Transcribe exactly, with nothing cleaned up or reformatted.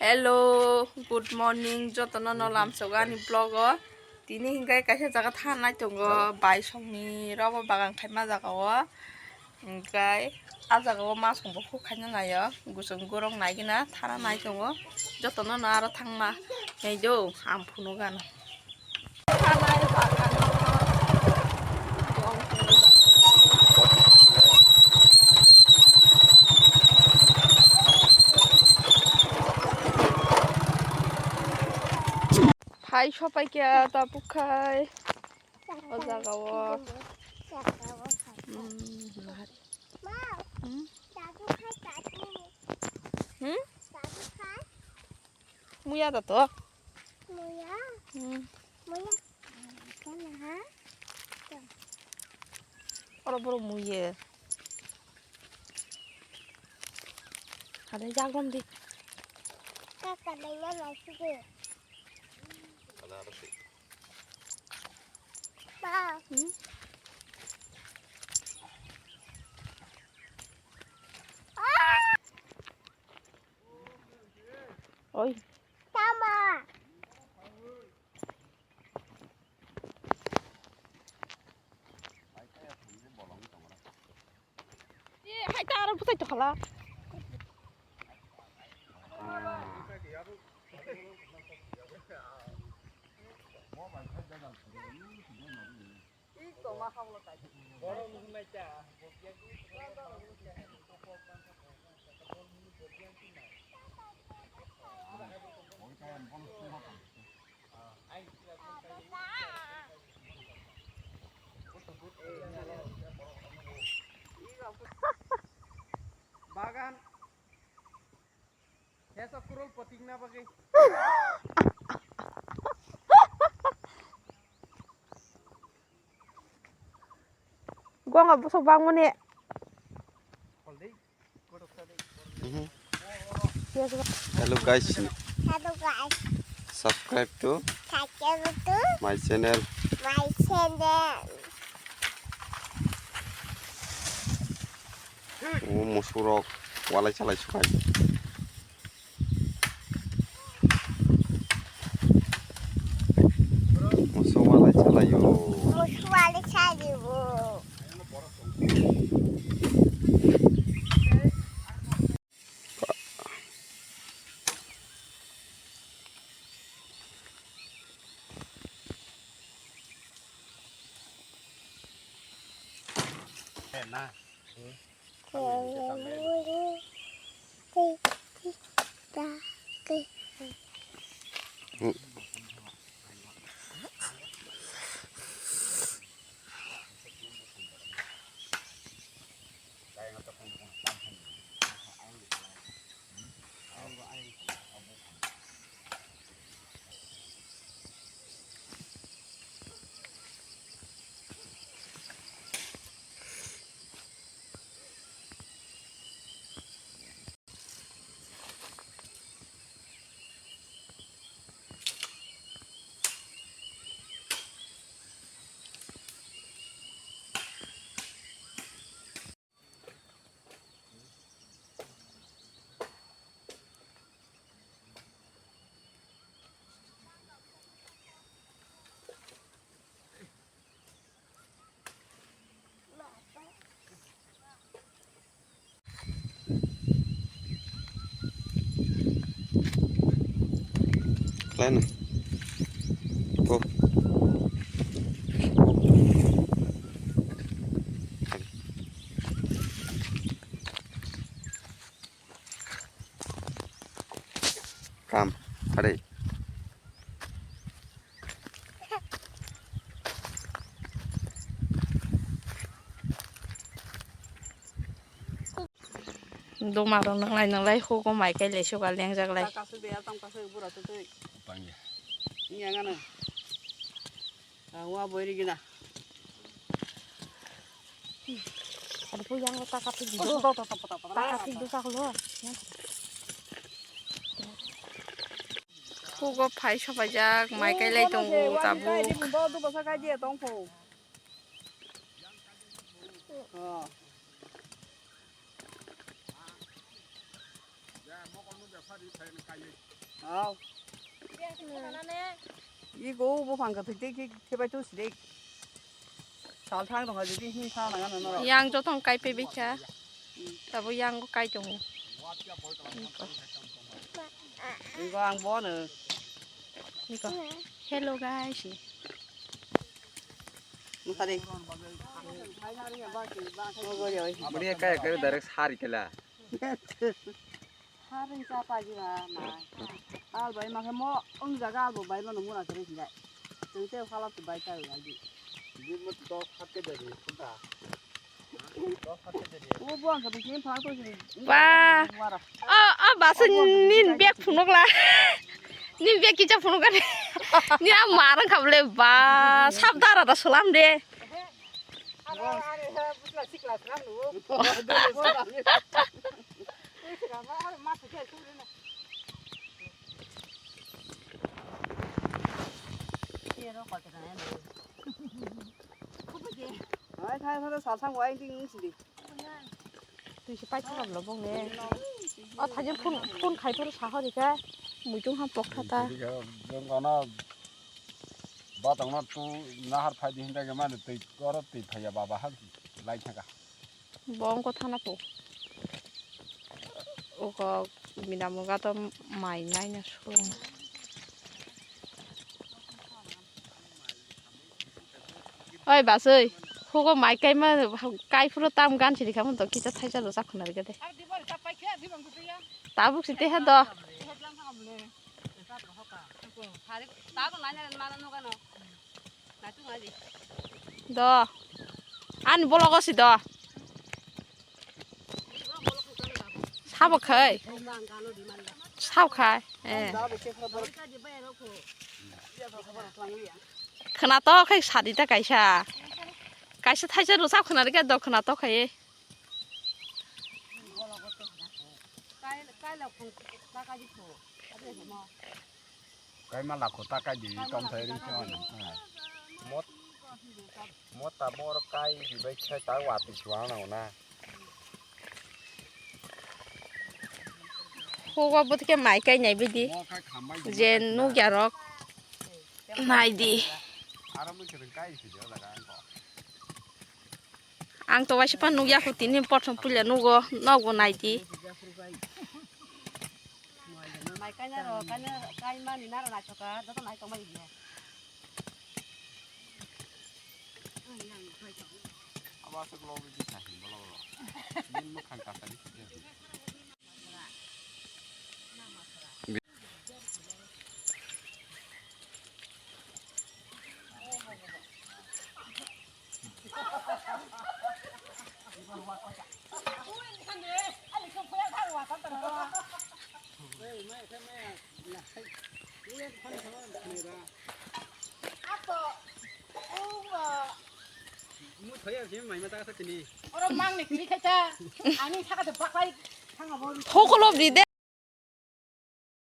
Hello, good morning, jotono no lamsogo ani vlog o. Tini hinkai kaisa jaga thanai tongo, bai songni robo bagan khaima jaga o. Hinkai a jaga o masong bo khuk khaina naio, gusung gorok naigina thana nai tongo. Jotono no aro thangma nai do, ang phunuk gana. Phai sopai khe ta bukhai. O jaga o. Hmm, bahari. Hmm? Hmm? Muya da to. Muya. Hmm. Muya. Kana ha? Oro boro muye. Hade jagom di. Kaka dai na na suge. Ma. Hmm? Oi. Tama. Hai ta aro bwtai tokhala. Bagan. Hesa kurul poting na bagwi. Gonga bosok bangmani. Hol dei. Mhm. Yes, sir. Hello guys, Hello guys, subscribe to subscribe to my channel. My channel. O musurok walai salai sukai. Musu walai salai o. Musu walai salai o. Khlaina. Go. Kam, hari. Duma rok nang lai nang lai, hugo mai kai lai suka lengjak lai. Kasu be, atam kasu bura tu tu. Pangya. Iya ngana. Awa boiri gina. Ada pun yang taka tu jido. Taka tu jido tak lo. Hugo phai sopaijak, mai kai lai tongo tabuk. Aw. Igo bo phang ka thik thik thik thebai tu sdik. Sal thang dong ha jodi hin thang nang ano. Yang jotong kai pe bikha. Tabo yang kai tongo. Igo ang bono. Niko. Hello guys. Mukha de. Buri kaya kaya direct sari kela. Haring chapa ji ba ma. Al bai ma khe mo ong jaga al bo bai ma no mura kare singa. Tengte halap tu bai ta lagi. Di mo to khat ke dari kunta. Ba. O, o, basa nin bek phunukla. Nin bek kicha phunukani. Ni a marang kable ba. Sab dara da salam de. Hai, hai, hai, sal sang wai ding sidi. Tui se pai thangam lo bong ne. O thajin phun, phun khai phuru sa hori khe. Muitung ham pok thata. Jong kono batong no tu nahar phai di hinda ke mane tui koro tui phai ya baba hal lai thaka. Bong ko thana po. O ko mina mo ga to mai nai na sung. Oi basoi, hugo mai kai ma kai phuru tam gan siri khamu to kita thaisa lo sak khna rega de. Tabuk si te ha do. Do. An bologo si do. Sabo khai. Sabo khai. Eh. Khna to khai sadi ta kaisa. Kaisa thaisa ro sab khna rega do khna to khai. Kai ma lakho ta kai di tong thai ring se on. Mot, mot ta bor kai di bai chai ta wa ti chuang na na. Hugo bo ke mai kai nai bidi. Mo kai khambai di je ma nukya rok nai di. Aro mui khe kai si de daga ko. Ang to waisa pan nukya khu tini prothom puila nugo, nokbo nai di. Mai kaina ro, kaina, kaimani naro naithoka, joto nai tongmani hiya. Abo aswk logi di sahi, bolo bolo. Bini mwkhang kasari. Thokolo di de.